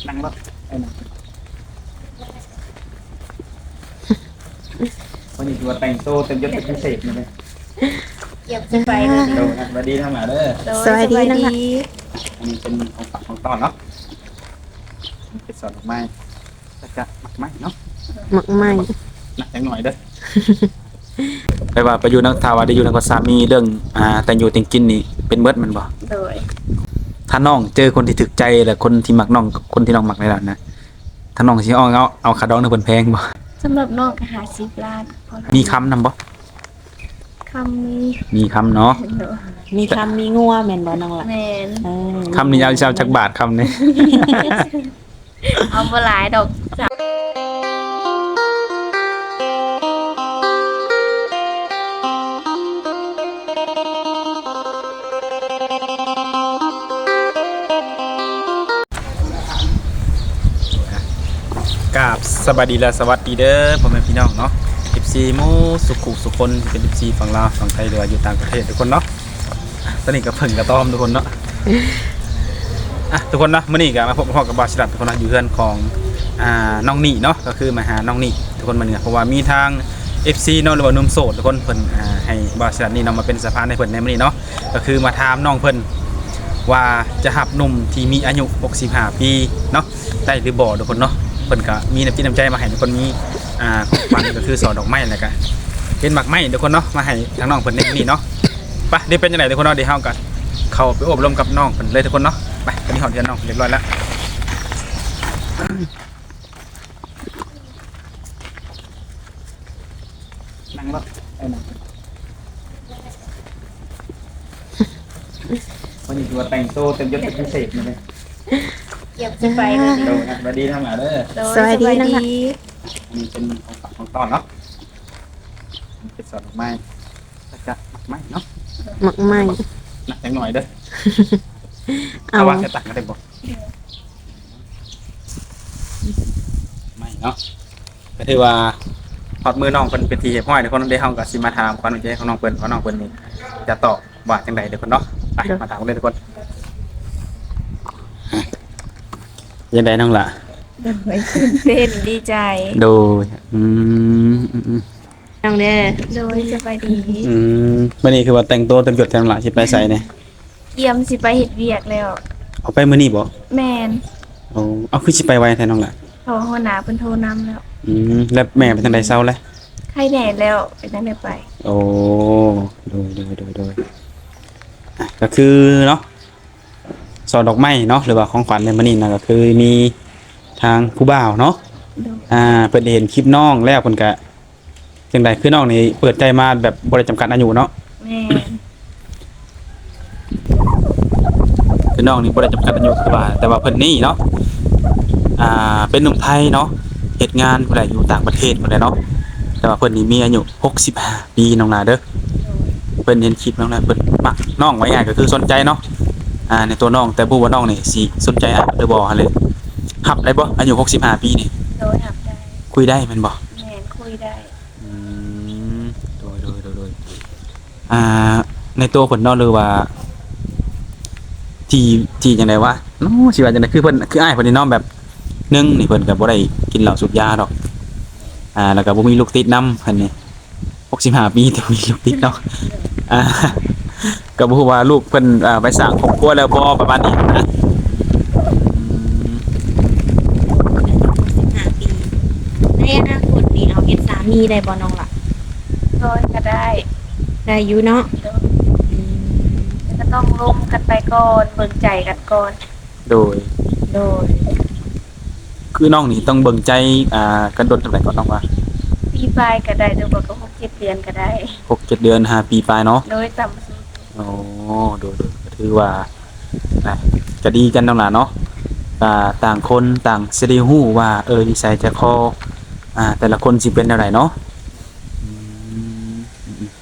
ນັ່ງເນາະ ເອີ ນັ່ງ. ວັນນີ້ຖືວ່າແຕ່ງໂຕເຕັມຍົດເປັນພິເສດມື້ນີ້. ກຽມຊິໄປເລີຍ. ໂດຍ ສະບາຍດີທັງຫຼາຍເດີ. ໂດຍ ສະບາຍດີ ສະບາຍດີ. ອັນນີ້ເປັນຂອງຝາກຂອງຕ້ອນເນາະ. ເປັນສວນດອກໄມ້ ແລ້ວກະໝາກໄມ້ເນາະ. ໝາກໄມ້ ໜັກຈັກໜ້ອຍເດີ. ແປວ່າໄປຢູ່ນຳ ຖ້າວ່າໄດ້ຢູ່ນຳກັບສາມີ ເລື່ອງ ອ່າ ແຕ່ງຢູ່ແຕ່ງກິນນີ້ເປັນເບິດແມ່ນບໍ່? ໂດຍ. ຖ້ານ້ອງເຈີຄົນທີ່ຖືກໃຈ ແລະ ຄົນທີ່ມັກນ້ອງ ຄົນທີ່ນ້ອງມັກນີ້ລະນະ ຖ້ານ້ອງຊິເອົາ ເອົາ ເອົາຄ່າດອງນຳເພິ່ນແພງບໍ່? ສຳລັບນ້ອງກໍຫ້າສິບລ້ານ. ມີຄຳນຳບໍ່? ຄຳມີ ມີຄຳເນາະ. ໂດຍ. ມີຄຳມີງົວແມ່ນບໍ່ນ້ອງລະ? ແມ່ນ. ເອີ ຄຳນີ້ເອົາ ຊິເອົາຈັກບາດຄຳນີ້? ເອົາບໍ່ຫຼາຍດອກ. ກາບສະບາຍດີ ແລະ ສະຫວັດດີເດີພໍ່ແມ່ພີ່ນ້ອງເນາະ ເອັຟຊີ ໝູ່ສູ່ຄູ່ສູ່ຄົນ ທີ່ເປັນ ເອັຟຊີ ຝັ່ງລາວ ຝັ່ງໄທ ຫຼືວ່າຢູ່ຕ່າງປະເທດທຸກຄົນເນາະ. ອ່ະ ຕອນນີ້ກໍເພິ່ງກະຕ້ອມທຸກຄົນເນາະ. ອ່ະ ທຸກຄົນເນາະ ມື້ນີ້ກໍມາພົບມາພໍ້ກັບບ່າວສີລັດທຸກຄົນເນາະ ຢູ່ເຮືອນຂອງ ອ່າ ນ້ອງນິເນາະ ກໍຄືມາຫານ້ອງນິທຸກຄົນມື້ນີ້ ເພາະວ່າມີທາງ ເອັຟຊີ ເນາະ ຫຼືວ່າໜຸ່ມໂສດທຸກຄົນ ເພິ່ນ ອ່າ ໃຫ້ບ່າວສີລັດນີ້ເນາະ ມາເປັນສະພານໃຫ້ເພິ່ນໃນມື້ນີ້ເນາະ ກໍຄືມາຖາມນ້ອງເພິ່ນວ່າຈະຮັບໜຸ່ມທີ່ມີອາຍຸຫົກສິບຫ້າປີເນາະ ໄດ້ຫຼືບໍ່ທຸກຄົນເນາະ. ເພິ່ນກະມີນ້ຳຈິດນ້ຳໃຈມາໃຫ້ທຸກຄົນ ມີ ອ່າ ຂອງຂວັນກໍຄືສອນດອກໄມ້ ແລ້ວກະເປັນໝາກໄມ້ທຸກຄົນເນາະ ມາໃຫ້ທາງນ້ອງເພິ່ນໃນມື້ນີ້ເນາະ. ໄປ ດຽວເປັນຈັ່ງໃດທຸກຄົນເນາະ ດຽວເຮົາກະເຂົ້າໄປໂອ້ລົມກັບນ້ອງເພິ່ນເລີຍທຸກຄົນເນາະ. ໄປ ຕອນນີ້ຮອດເຮືອນນ້ອງເປັນທີ່ຮຽບຮ້ອຍແລ້ວ. ນັ່ງເນາະ ເອີ ນັ່ງ. ວັນນີ້ຖືວ່າແຕ່ງໂຕເຕັມຍົດເປັນພິເສດມື້ນີ້. ກຽມຊິໄປເລີຍ. ໂດຍ ສະບາຍດີທັງຫຼາຍເດີ. ໂດຍ ສະບາຍດີ ສະບາຍດີ. ອັນນີ້ເປັນຂອງຝາກຂອງຕ້ອນເນາະ ເປັນສວນດອກໄມ້ ແລ້ວກະໝາກໄມ້ເນາະ. ໝາກໄມ້ ໜັກຈັກໜ້ອຍເດີ. ເອົາ ເອົາວາງໃສ່ຕັກກໍໄດ້ບໍ່? ໄມ້ເນາະ. ກໍຖືວ່າຮອດມື້ນ້ອງເພິ່ນເປັນທີ່ຮຽບຮ້ອຍທຸກຄົນເດ້. ເຮົາກໍຊິມາຖາມຄວາມໃນໃຈຂອງນ້ອງເພິ່ນ ວ່ານ້ອງເພິ່ນນີ້ຈະຕອບວ່າຈັ່ງໃດທຸກຄົນເນາະ. ໄປ ໂດຍ ມາຖາມເລີຍທຸກຄົນ. ຈັ່ງໃດນ້ອງຫຼ້າ? ໂດຍ ຕື່ນເຕັ້ນ ດີໃຈ. ໂດຍ ອືມ ອືມ ອືມ ນ້ອງເດີ. ໂດຍ ສະບາຍດີ. ອືມ ມື້ນີ້ຄືວ່າແຕ່ງໂຕເຕັມຍົດແທ້ນ້ອງຫຼ້າ ຊິໄປໃສແດ່? ກຽມຊິໄປເຮັດວຽກແລ້ວ. ອອກໄປມື້ນີ້ບໍ່? ແມ່ນ. ໂອ້ ເອົາ ຄືຊິໄປໄວແທ້ນ້ອງຫຼ້າ? ເພາະວ່າຫົວໜ້າເພິ່ນໂທນຳແລ້ວ. ອືມ ແລ້ວແມ່ເປັນຈັ່ງໃດ ເຊົາແລ້ວ? ໄຄແນ່ແລ້ວ ເປັນຈັ່ງໃດໄປ. ໂອ້ ໂດຍ ໂດຍ ໂດຍ ໂດຍ. ອ່ະ ກໍຄືເນາະ ຊ່ອດອກໄມ້ເນາະ ຫຼືວ່າຂອງຂວັນໃນມື້ນີ້ນະ ກໍຄືມີທາງຜູ້ບ່າວເນາະ. ໂດຍ. ອ່າ ເພິ່ນໄດ້ເຫັນຄລິບນ້ອງແລ້ວ ເພິ່ນກະ ຈັ່ງໃດ ຄືນ້ອງນີ້ເປີດໃຈມາແບບບໍ່ໄດ້ຈຳກັດອາຍຸເນາະ? ແມ່ນ. ຄືນ້ອງນີ້ບໍ່ໄດ້ຈຳກັດອາຍຸ ຄືວ່າ ແຕ່ວ່າເພິ່ນນີ້ເນາະ ອ່າ ເປັນໜຸ່ມໄທເນາະ ເຮັດງານພຸ້ນແຫຼະ ຢູ່ຕ່າງປະເທດພຸ້ນແຫຼະເນາະ ແຕ່ວ່າເພິ່ນນີ້ມີອາຍຸຫົກສິບຫ້າປີ ນ້ອງຫຼ້າເດີ. ໂດຍ. ເພິ່ນເຫັນຄລິບນ້ອງແລ້ວ ເພິ່ນມັກນ້ອງ ວ່າງ່າຍໆ ກໍຄືສົນໃຈເນາະ ອ່າ ໃນຕົວນ້ອງ ແຕ່ບໍ່ຮູ້ວ່ານ້ອງນີ້ຊິສົນໃຈອ້າຍຫຼືບໍ່ຫັ້ນແຫຼະ. ຮັບໄດ້ບໍ່ ອາຍຸຫົກສິບຫ້າປີນີ້? ໂດຍ ຮັບໄດ້. ຄຸຍໄດ້ແມ່ນບໍ່? ແມ່ນ ຄຸຍໄດ້. ອືມ ໂດຍ ໂດຍ ໂດຍ ໂດຍ. ອ່າ ໃນຕົວເພິ່ນເນາະ ຫຼືວ່າ ທີ່ ທີ່ຈັ່ງໃດວະ ເນາະ ຊິວ່າຈັ່ງໃດ ຄືເພິ່ນ ຄືອ້າຍເພິ່ນນີ້ເນາະ ແບບ ໜຶ່ງນີ້ເພິ່ນກໍບໍ່ໄດ້ກິນເຫຼົ້າສູບຢາດອກ ອ່າ ແລ້ວກໍບໍ່ມີລູກຕິດນຳ ເພິ່ນນີ້ຫົກສິບຫ້າປີ ແຕ່ບໍ່ມີລູກຕິດເນາະ ອ່າ ກໍບໍ່ຮູ້ວ່າລູກເພິ່ນ ອ່າ ໄປສ້າງຄອບຄົວແລ້ວບໍ່ ປະມານນີ້ນະ. ອືມ ຫົກສິບຫ້າປີ ໃນອະນາຄົດນີ້ເຮົາເຮັດສາມີໄດ້ບໍ່ນ້ອງຫຼ້າ? ໂດຍ ກໍໄດ້. ໄດ້ຢູ່ເນາະ. ໂດຍ. ອືມ ແຕ່ກໍຕ້ອງລົມກັນໄປກ່ອນ ເບິ່ງໃຈກັນກ່ອນ. ໂດຍ ໂດຍ. ຄືນ້ອງນີ້ຕ້ອງເບິ່ງໃຈ ອ່າ ກັນດົນເທົ່າໃດກ່ອນນ້ອງວ່າ? ປີປາຍກໍໄດ້ ຫຼືວ່າກໍຫົກເຈັດເດືອນກໍໄດ້. ຫົກເຈັດເດືອນ ຫ້າປີປາຍເນາະ. ໂດຍ ຕ່ຳສຸດ. ໂອ້ ໂດຍ ໂດຍ ກໍຖືວ່າ ອ່າ ກໍດີກັນນ້ອງຫຼ້າເນາະ ກໍຕ່າງຄົນຕ່າງຊິໄດ້ຮູ້ວ່າ ເອີ ນິໄສໃຈຄໍ ອ່າ ແຕ່ລະຄົນຊິເປັນແນວໃດເນາະ. ອືມ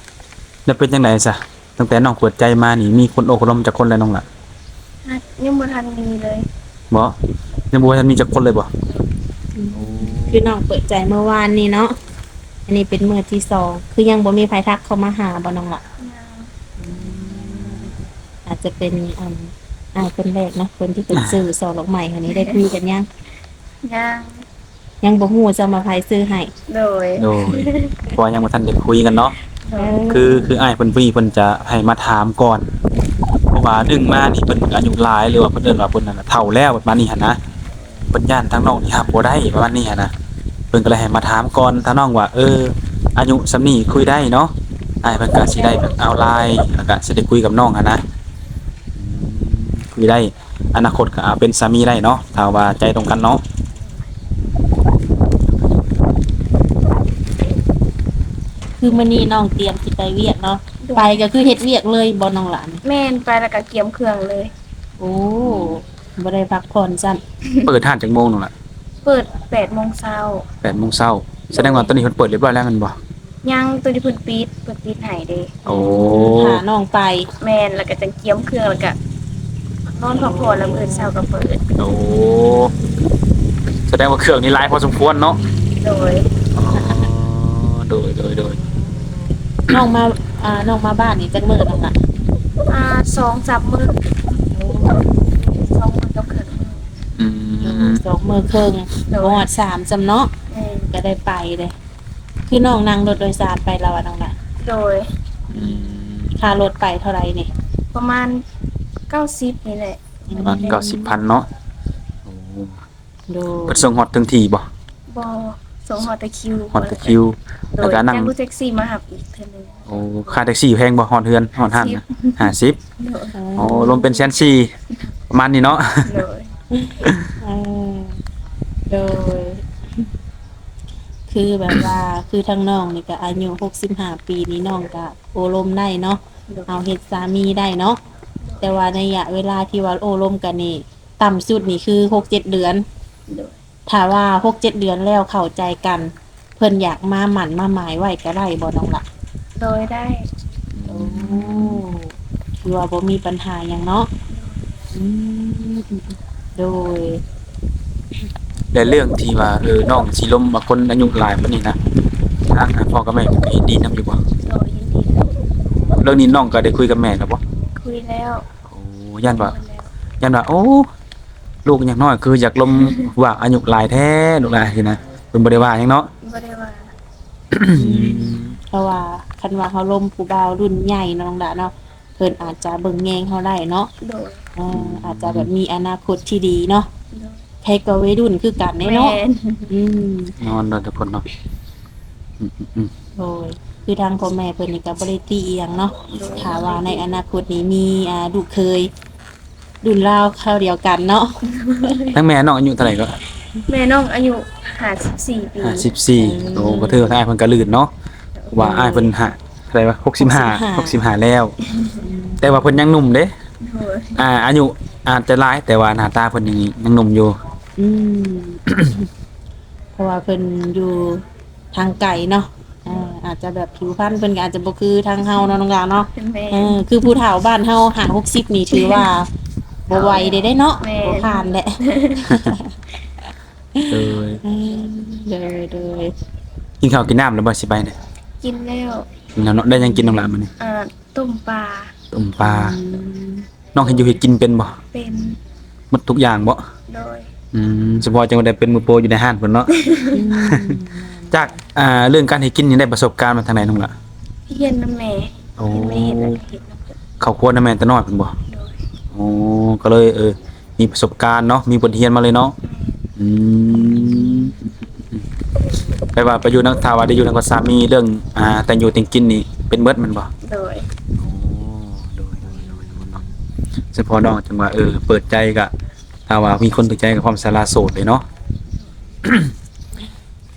ແລ້ວເປັນຈັ່ງໃດຊະ? ຕັ້ງແຕ່ນ້ອງເປີດໃຈມານີ້ ມີຄົນໂອ້ຄົນລົມຈັກຄົນແລ້ວນ້ອງຫຼ້າ? ຍັງບໍ່ທັນມີເລີຍ. ບໍ່? ຍັງບໍ່ທັນມີຈັກຄົນເລີຍບໍ່? ອືມ ໂອ້ ຄືນ້ອງເປີດໃຈເມື່ອວານນີ້ເນາະ ອັນນີ້ເປັນມື້ທີສອງ ຄືຍັງບໍ່ມີໃຜທັກເຂົ້າມາຫາບໍ່ນ້ອງຫຼ້າ? ຍັງ. ອືມ ອາດຈະເປັນ ອັນ ອ້າຍຄົນແລກເນາະ ຄົນທີ່ເປັນຊື້ຊ່ອດອກໄມ້ຫັ້ນນີ້ ໄດ້ຄຸຍກັນຍັງ? ຍັງ ຍັງບໍ່ຮູ້ຊ້ຳວ່າໃຜຊື້ໃຫ້. ໂດຍ ໂດຍ ເພາະວ່າຍັງບໍ່ທັນໄດ້ຄຸຍກັນເນາະ. ໂດຍ ເອີ ຄື ຄືອ້າຍເພິ່ນຜູ້ນີ້ເພິ່ນຈະໃຫ້ມາຖາມກ່ອນ ເພາະວ່າໜຶ່ງມານີ້ເພິ່ນອາຍຸຫຼາຍ ຫຼືວ່າເພິ່ນເອີ້ນວ່າເພິ່ນນັ້ນເຖົ້າແລ້ວປະມານນີ້ຫັ້ນນະ ເພິ່ນຢ້ານທາງນ້ອງນີ້ຮັບບໍ່ໄດ້ປະມານນີ້ຫັ້ນນະ ເພິ່ນກໍເລີຍໃຫ້ມາຖາມກ່ອນ ຖ້ານ້ອງວ່າ ເອີ ອາຍຸສ່ຳນີ້ຄຸຍໄດ້ເນາະ ອ້າຍເພິ່ນກໍຊິໄດ້ແບບເອົາຫຼາຍ ແລ້ວກໍຊິໄດ້ຄຸຍກັບນ້ອງຫັ້ນນະ ຄຸຍໄດ້ ອະນາຄົດກໍເອົາເປັນສາມີໄດ້ເນາະ ຖ້າວ່າໃຈຕົງກັນເນາະ. ຄືມື້ນີ້ນ້ອງຕຽມຊິໄປວຽກເນາະ ໂດຍ ໄປກໍຄືເຮັດວຽກເລີຍບໍ່ນ້ອງຫຼ້າ? ແມ່ນ ໄປແລ້ວກໍກຽມເຄື່ອງເລີຍ. ໂອ້ ບໍ່ໄດ້ພັກຜ່ອນຊ້ຳ. ເປີດຮ້ານຈັກໂມງນ້ອງຫຼ້າ? ເປີດແປດໂມງເຊົ້າ. ແປດໂມງເຊົ້າ ສະແດງວ່າ ໂດຍ ຕອນນີ້ເພິ່ນເປີດຮຽບຮ້ອຍແລ້ວແມ່ນບໍ່? ຍັງ ໂຕນີ້ເພິ່ນປິດ ເພິ່ນປິດໃຫ້ເດ້. ໂອ້ ຖ້ານ້ອງໄປ. ແມ່ນ ແລ້ວກໍຈັ່ງກຽມເຄື່ອງ ແລ້ວກໍນອນພັກຜ່ອນ ແລ້ວມື້ເຊົ້າກໍເປີດ. ໂອ້ ສະແດງວ່າເຄື່ອງນີ້ຫຼາຍພໍສົມຄວນເນາະ. ໂດຍ ອໍ ໂດຍ ໂດຍ ໂດຍ. ນ້ອງມາ ອ່າ ນ້ອງມາບ້ານນີ້ຈັກມື້ແລ້ວລະ? ອ່າ ສອງສາມມື້ ສອງມື້ກັບເຄິ່ງ. ອືມ ສອງມື້ເຄິ່ງ ໂດຍ ບໍ່ຮອດສາມຊ້ຳເນາະ. ແມ່ນ ກໍໄດ້ໄປເດ້. ຄືນ້ອງນັ່ງລົດໂດຍສານໄປລະຫວານ້ອງນະ? ໂດຍ. ອືມ ຄ່າລົດໄປເທົ່າໃດນີ້? ປະມານເກົ້າສິບນີ້ແຫຼະ. ອືມ ປະມານເກົ້າສິບພັນເນາະ. ໂອ້ ໂດຍ. ເພິ່ນສົ່ງຮອດເຖິງທີ່ບໍ່? ບໍ່ ສົ່ງຮອດແຕ່ຄິວ. ຮອດແຕ່ຄິວ. ໂດຍ. ແລ້ວກໍນັ່ງລົດແທັກຊີມາຮັບອີກເທື່ອໜຶ່ງ. ໂອ້ ຄ່າແທັກຊີແພງບໍ່? ຮອດເຮືອນ ຮອດຮ້ານ ຫ້າສິບ. ຫ້າສິບ. ໂດຍ. ໂອ້ ລວມເປັນແສນສີ່ ປະມານນີ້ເນາະ. ໂດຍ. ເອີ ໂດຍ. ຄືແບບວ່າ ຄືທາງນ້ອງນີ້ກໍອາຍຸຫົກສິບຫ້າປີນີ້ ນ້ອງກໍໂອ້ລົມໄດ້ເນາະ. ໂດຍ. ເຮົາເຮັດສາມີໄດ້ເນາະ. ໂດຍ. ແຕ່ວ່າໄລຍະເວລາທີ່ວ່າໂອ້ລົມກັນນີ້ ຕ່ຳສຸດນີ້ຄືຫົກເຈັດເດືອນ. ໂດຍ. ຖ້າວ່າຫົກເຈັດເດືອນແລ້ວເຂົ້າໃຈກັນ ເພິ່ນຢາກມາໝັ້ນມາໝາຍໄວ້ກໍໄດ້ບໍ່ນ້ອງລະ? ໂດຍ ໄດ້. ໂອ້ ຖືວ່າບໍ່ມີບັນຫາຫຍັງເນາະ. ອືມ ໂດຍ. ແລະເລື່ອງທີ່ວ່າ ເອີ ນ້ອງຊິລົມວ່າຄົນອາຍຸຫຼາຍປານນີ້ນະ ທາງພໍ່ກັບແມ່ເພິ່ນກໍເຫັນດີນຳຢູ່ບໍ່? ໂດຍ ເຫັນດີ. ເລື່ອງນີ້ນ້ອງກໍໄດ້ຄຸຍກັບແມ່ແລ້ວບໍ່? ຄຸຍແລ້ວ. ໂອ້ ຢ້ານວ່າ ຢ້ານວ່າ ໂອ້ ລູກຍັງນ້ອຍຄືຢາກລົມຜູ້ບ່າວອາຍຸຫຼາຍແທ້ ລູກຫຼານຊີ້ນະ ເພິ່ນບໍ່ໄດ້ວ່າຫຍັງເນາະ? ບໍ່ໄດ້ວ່າ. ອືມ ເພາະວ່າຄັນວ່າເຮົາລົມຜູ້ບ່າວລຸ້ນໃຫຍ່ເນາະນ້ອງດາເນາະ ເພິ່ນອາດຈະເບິ່ງແຍງເຮົາໄດ້ເນາະ. ໂດຍ. ເອີ ອືມ ອາດຈະແບບມີອະນາຄົດທີ່ດີເນາະ. ໂດຍ. ໃຜກໍໄວລຸ້ນຄືກັນເດ້ເນາະ. ແມ່ນ. ອືມ ແນ່ນອນເນາະທຸກຄົນເນາະ. ອືມໆໆ ໂດຍ. ຄືທາງພໍ່ແມ່ເພິ່ນນີ້ກໍບໍ່ໄດ້ຕິອີ່ຫຍັງເນາະ. ໂດຍ. ຖ້າວ່າໃນອະນາຄົດນີ້ມີ ອ່າ ລູກເຂີຍ ລຸ້ນລາວຄາວດຽວກັນເນາະ. ທາງແມ່ນ້ອງອາຍຸເທົ່າໃດກໍ? ແມ່ນ້ອງອາຍຸຫ້າສິບສີ່ປີ. ຫ້າສິບສີ່. ເອີ ໂອ້ ກໍຖືວ່າອ້າຍເພິ່ນກໍລື່ນເນາະ ເພາະວ່າ ໂດຍ ອ້າຍເພິ່ນຫາ ເທົ່າໃດວະ ຫົກສິບຫ້າ ຫົກສິບຫ້າ ຫົກສິບຫ້າແລ້ວ. ອືມ ແຕ່ວ່າເພິ່ນຍັງໜຸ່ມເດ້. ໂດຍ. ອ່າ ອາຍຸອາດຈະຫຼາຍ ແຕ່ວ່າໜ້າຕາເພິ່ນຍັງ ຍັງໜຸ່ມຢູ່. ອືມ ເພາະວ່າເພິ່ນຢູ່ ທາງໄກເນາະ. ເອີ ອາດຈະແບບຜິວພັນເພິ່ນກໍອາດຈະບໍ່ຄືທາງເຮົາເນາະນ້ອງດາວເນາະ. ແມ່ນ. ເອີ ຄືຜູ້ເຖົ້າບ້ານເຮົາຫ້າຫົກສິບນີ້ຖືວ່າບໍ່ໄຫວເດ້ເນາະ. ແມ່ນ. ບໍ່ຜ່ານແຫຼະ. ໂດຍ. ເອີ ໂດຍ ໂດຍ. ກິນເຂົ້າກິນນ້ຳແລ້ວບໍ່ ຊິໄປນະ? ກິນແລ້ວ. ກິນແລ້ວເນາະ. ໄດ້ຫຍັງກິນນ້ອງຫຼ້າມື້ນີ້? ອ່າ ຕົ້ມປາ. ຕົ້ມປາ. ອືມ ນ້ອງເຮັດຢູ່ເຮັດກິນເປັນບໍ່? ເປັນ. ໝົດທຸກຢ່າງບໍ່? ໂດຍ. ອືມ ສະເພາະຈັ່ງວ່າໄດ້ເປັນມືໂປຢູ່ໃນຮ້ານເພິ່ນເນາະ. ອືມ ຈາກ ອ່າ ເລື່ອງການເຮັດກິນນີ້ໄດ້ປະສົບການມາທາງໃດນ້ອງຫຼ້າ? ຮຽນນຳແມ່. ໂອ້ ຮຽນແມ່ເຮັດ ແລ້ວກໍເຮັດນຳເພິ່ນ. ເຂົ້າຄົວນຳແມ່ແຕ່ນ້ອຍເພິ່ນບໍ່? ໂດຍ. ໂອ້ ກໍເລີຍ ເອີ ມີປະສົບການເນາະ ມີບົດຮຽນມາເລີຍເນາະ. ແມ່ນ. ອືມ ແປວ່າໄປຢູ່ນຳ ຖ້າວ່າໄດ້ຢູ່ນຳກັບສາມີ ເລື່ອງ ອ່າ ແຕ່ງຢູ່ແຕ່ງກິນນີ້ເປັນເບິດແມ່ນບໍ່? ໂດຍ. ໂອ້ ໂດຍ ໂດຍ ໂດຍ ເນາະ. ສະເພາະນ້ອງຈັ່ງວ່າ ເອີ ເປີດໃຈ ກະ ຖ້າວ່າມີຄົນຖືກໃຈກໍພ້ອມສະຫຼະໂສດເລີຍເນາະ.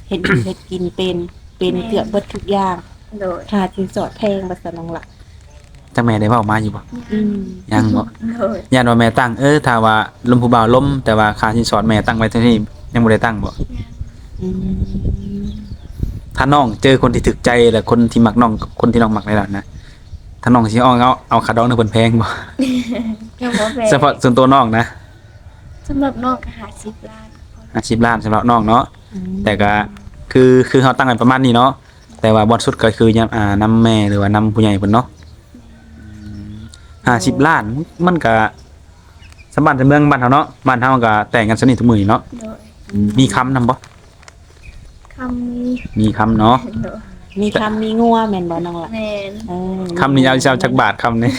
ເຮັດຢູ່ເຮັດກິນເປັນ ເປັນເກືອບເບິດທຸກຢ່າງ. ໂດຍ. ຄ່າສິນສອດແພງບໍ່ຊັ້ນນ້ອງຫຼ້າ? ຈັກແມ່ໄດ້ເວົ້າມາຢູ່ບໍ່? ອືມ ຍັງບໍ່? ໂດຍ. ຢ້ານວ່າແມ່ຕັ້ງ ເອີ ຖ້າວ່າລົມຜູ້ບ່າວລົມ ແຕ່ວ່າຄ່າສິນສອດແມ່ຕັ້ງໄວ້ເທົ່ານີ້ ຍັງບໍ່ໄດ້ຕັ້ງບໍ່? ຍັງ. ອືມ ຖ້ານ້ອງເຈີຄົນທີ່ຖືກໃຈ ແລະ ຄົນທີ່ມັກນ້ອງ ຄົນທີ່ນ້ອງມັກນີ້ລະນະ ຖ້ານ້ອງຊິເອົາ ເອົາ ເອົາຄ່າດອງນຳເພິ່ນແພງບໍ່? ກໍບໍ່ແພງ. ສະເພາະສ່ວນຕົວນ້ອງນະ? ສຳລັບນ້ອງກໍຫ້າສິບລ້ານ. ຫ້າສິບລ້ານສຳລັບນ້ອງເນາະ. ອືມ ແຕ່ກໍຄື ຄືເຮົາຕັ້ງໄວ້ປະມານນີ້ເນາະ. ແຕ່ວ່າບ່ອນສຸດກໍຄືຍາມ ອ່າ ນຳແມ່ ຫຼືວ່ານຳຜູ້ໃຫຍ່ເພິ່ນເນາະ. ອືມ ຫ້າສິບລ້ານ ມັນກະ ຊາວບ້ານຊາວເມືອງບ້ານເຮົາເນາະ, ບ້ານເຮົາກໍແຕ່ງກັນສ່ຳນີ້ທຸກມື້ນີ້ເນາະ. ໂດຍ. ອືມ ມີຄຳນຳບໍ່? ຄຳມີ. ມີຄຳເນາະ. ໂດຍ. ມີຄຳມີງົວແມ່ນບໍ່ນ້ອງລະ? ແມ່ນ. ເອີ ຄຳນີ້ເອົາ ຊິເອົາຈັກບາດຄຳນີ້?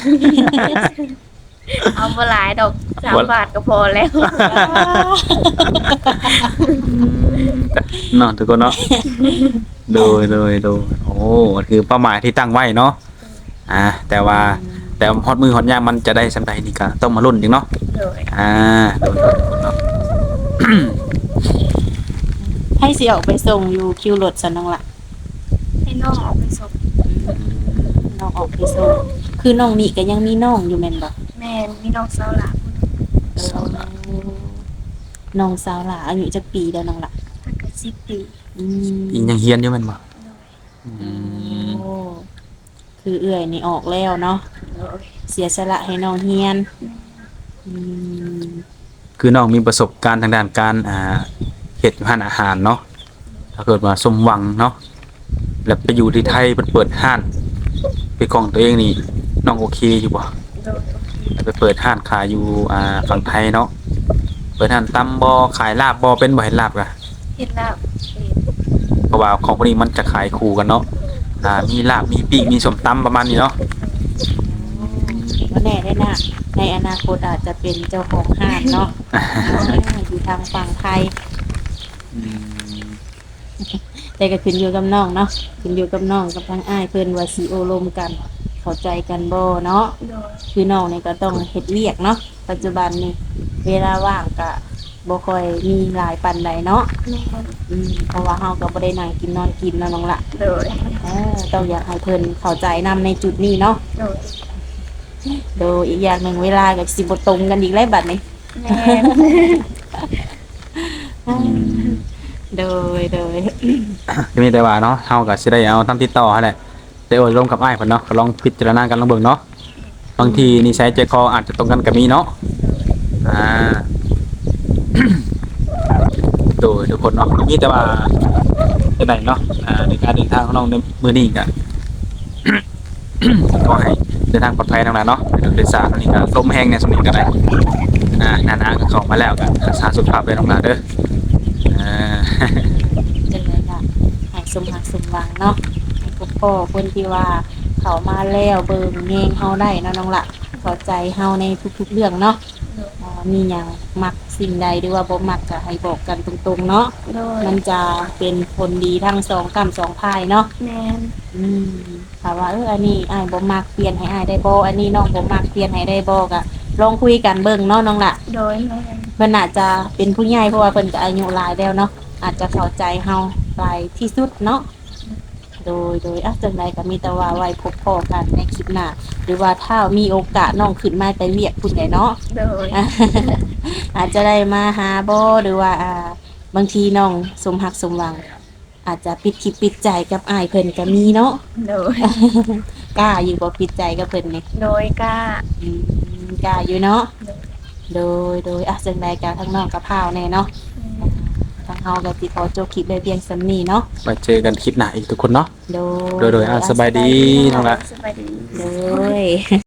ເອົາບໍ່ຫຼາຍດອກ ສາມບາດກໍພໍແລ້ວ. ເນາະ ທຸກຄົນເນາະ. ໂດຍ ໂດຍ ໂດຍ. ໂອ້ ຄືເປົ້າໝາຍທີ່ຕັ້ງໄວ້ເນາະ. ອ່າ ແຕ່ວ່າ ອືມ ແຕ່ຮອດມື້ຮອດຍາມມັນຈະໄດ້ສ່ຳໃດນີ້ກໍຕ້ອງມາລຸ້ນອີກເນາະ. ໂດຍ. ອ່າ ໂດຍ ໂດຍ ເນາະ. ໃຜຊິອອກໄປສົ່ງຢູ່ຄິວລົດຊັ້ນນ້ອງລະ? ໃຫ້ນ້ອງອອກໄປສົ່ງ. ອືມ ນ້ອງອອກໄປສົ່ງ. ຄືນ້ອງນີ້ກໍຍັງມີນ້ອງຢູ່ແມ່ນບໍ່? ແມ່ນ ມີນ້ອງສາວຫຼ້າຜູ້ໜຶ່ງ. ເອີ ສາວຫຼ້າ. ນ້ອງສາວຫຼ້າອາຍຸຈັກປີແລ້ວນ້ອງລະ? ເພິ່ນກໍສິບປີ. ອືມ ຍັງຮຽນຢູ່ແມ່ນບໍ່? ໂດຍ. ອືມ ໂອ້ ຄືເອື້ອຍນີ້ອອກແລ້ວເນາະ. ໂດຍ. ເສຍສະຫຼະໃຫ້ນ້ອງຮຽນ. ແມ່ນ. ອືມ ຄືນ້ອງມີປະສົບການທາງດ້ານການ ອ່າ ເຮັດຢູ່ຮ້ານອາຫານເນາະ. ຖ້າເກີດວ່າສົມຫວັງເນາະ ແລ້ວໄປຢູ່ທີ່ໄທ ເພິ່ນເປີດຮ້ານເປັນຂອງຕົວເອງນີ້ ນ້ອງໂອເຄຢູ່ບໍ່? ໂດຍ ໂອເຄ. ໄປເປີດຮ້ານຂາຍຢູ່ ອ່າ ຝັ່ງໄທເນາະ. ເປີດຮ້ານຕຳບໍ່? ຂາຍລາບບໍ່? ເປັນບໍ່ເຮັດລາບກະ? ເຮັດລາບເປັນ. ເພາະວ່າຂອງພວກນີ້ມັນຈະຂາຍຄູ່ກັນເນາະ. ອ່າ ມີລາບ ມີປີ້ງ ມີສົ້ມຕຳ ປະມານນີ້ເນາະ. ບໍ່ແນ່ເດ້ນະ ໃນອະນາຄົດອາດຈະເປັນເຈົ້າຂອງຮ້ານເນາະ. ອ່າ ຢູ່ທາງຝັ່ງໄທ. ອືມ ແຕ່ກໍຂຶ້ນຢູ່ກັບນ້ອງເນາະ, ຂຶ້ນຢູ່ກັບນ້ອງກັບທາງອ້າຍເພິ່ນວ່າຊິໂອ້ລົມກັນ ເຂົ້າໃຈກັນບໍ່ເນາະ. ໂດຍ. ຄືນ້ອງນີ້ກໍຕ້ອງເຮັດວຽກເນາະ ປັດຈຸບັນນີ້ເວລາວ່າງກະບໍ່ຄ່ອຍມີຫຼາຍປານໃດເນາະ. ແມ່ນ. ອືມ ເພາະວ່າເຮົາກໍບໍ່ໄດ້ນັ່ງກິນນອນກິນເນາະນ້ອງລະ. ໂດຍ. ເອີ ຕ້ອງຢາກໃຫ້ເພິ່ນເຂົ້າໃຈນຳໃນຈຸດນີ້ເນາະ. ໂດຍ. ໂດຍ ອີກຢ່າງໜຶ່ງເວລາກໍຊິບໍ່ຕົງກັນອີກແລ້ວບັດນີ້. ແມ່ນ. ອືມ ໂດຍ ໂດຍ. ກໍມີແຕ່ວ່າເນາະ ເຮົາກໍຊິໄດ້ເອົາທາງຕິດຕໍ່ຫັ້ນແຫຼະ ໄດ້ໂອ້ລົມກັບອ້າຍເພິ່ນເນາະ ກໍລອງພິຈາລະນາກັນລອງເບິ່ງເນາະ. ບາງທີນິໄສໃຈຄໍອາດຈະຕົງກັນກໍມີເນາະ. ອ່າ ໂດຍ ທຸກຄົນເນາະ ມີແຕ່ວ່າຈັ່ງໃດເນາະ ອ່າ ໃນການເດີນທາງຂອງນ້ອງໃນມື້ນີ້ກໍ ຂໍໃຫ້ເດີນທາງປອດໄພນ້ອງຫຼ້າເນາະ. ໂດຍສານນີ້ກໍລົມແຮງແດ່ຊ່ວງນີ້ກໍໄດ້ ອ່າ ໜ້າໜາວກໍເຂົ້າມາແລ້ວ ກໍຮັກສາສຸຂະພາບເດີນ້ອງຫຼ້າເດີ. ອ່າ ຈັ່ງໃດກໍໃຫ້ສົມຫວັງ ສົມຫວັງເນາະ ໃຫ້ພົບພໍ້ຄົນທີ່ວ່າເຂົ້າມາແລ້ວເບິ່ງແຍງເຮົາໄດ້ເນາະນ້ອງຫຼ້າ ເຂົ້າໃຈເຮົາໃນທຸກໆເລື່ອງເນາະ. ໂດຍ. ອ່າ ມີຫຍັງມັກສິ່ງໃດ ຫຼືວ່າບໍ່ມັກກໍໃຫ້ບອກກັນຕົງໆເນາະ. ໂດຍ. ມັນຈະເປັນຜົນດີທັງສອງກ້ຳສອງພາຍເນາະ. ແມ່ນ. ອືມ ຖ້າວ່າ ເອີ ອັນນີ້ອ້າຍບໍ່ມັກ ປ່ຽນໃຫ້ອ້າຍໄດ້ບໍ່? ອັນນີ້ນ້ອງບໍ່ມັກ ປ່ຽນໃຫ້ໄດ້ບໍ່? ກໍລອງຄຸຍກັນເບິ່ງເນາະນ້ອງຫຼ້າ. ໂດຍ ແມ່ນ. ເພິ່ນອາດຈະເປັນຜູ້ໃຫຍ່ ເພາະວ່າເພິ່ນກໍອາຍຸຫຼາຍແລ້ວເນາະ ອາດຈະເຂົ້າໃຈເຮົາຫຼາຍທີ່ສຸດເນາະ. ໂດຍ ໂດຍ ອ່ະ ຈັ່ງໃດກໍມີແຕ່ວ່າໄວ້ພົບພໍ້ກັນໃນຄລິບໜ້າ ຫຼືວ່າຖ້າມີໂອກາດນ້ອງຂຶ້ນມາແຕ່ວຽກພຸ້ນແຫຼະເນາະ. ໂດຍ. ອາດຈະໄດ້ມາຫາບໍ່ ຫຼືວ່າ ອ່າ ບາງທີນ້ອງສົມຮັກສົມຫວັງ ອາດຈະປິດທິດປິດໃຈກັບອ້າຍເພິ່ນກໍມີເນາະ. ໂດຍ. ກ້າຢູ່ບໍ່ປິດໃຈກັບເພິ່ນນີ້? ໂດຍ ກ້າ. ອືມ ກ້າຢູ່ເນາະ. ໂດຍ. ໂດຍ ໂດຍ ອ່ະ ຈັ່ງໃດກໍທາງນ້ອງກໍພ້າວແດ່ເນາະ. ອືມ ທາງເຮົາກໍຊິຂໍຈົບຄລິບໄວ້ພຽງສ່ຳນີ້ເນາະ ໄວ້ເຈີກັນຄລິບໜ້າອີກທຸກຄົນເນາະ. ໂດຍ ໂດຍ ໂດຍ ອ່າ ອ່າ ສະບາຍດີ ສະບາຍດີ ນ້ອງຫຼ້າ. ສະບາຍດີ. ໂດຍ.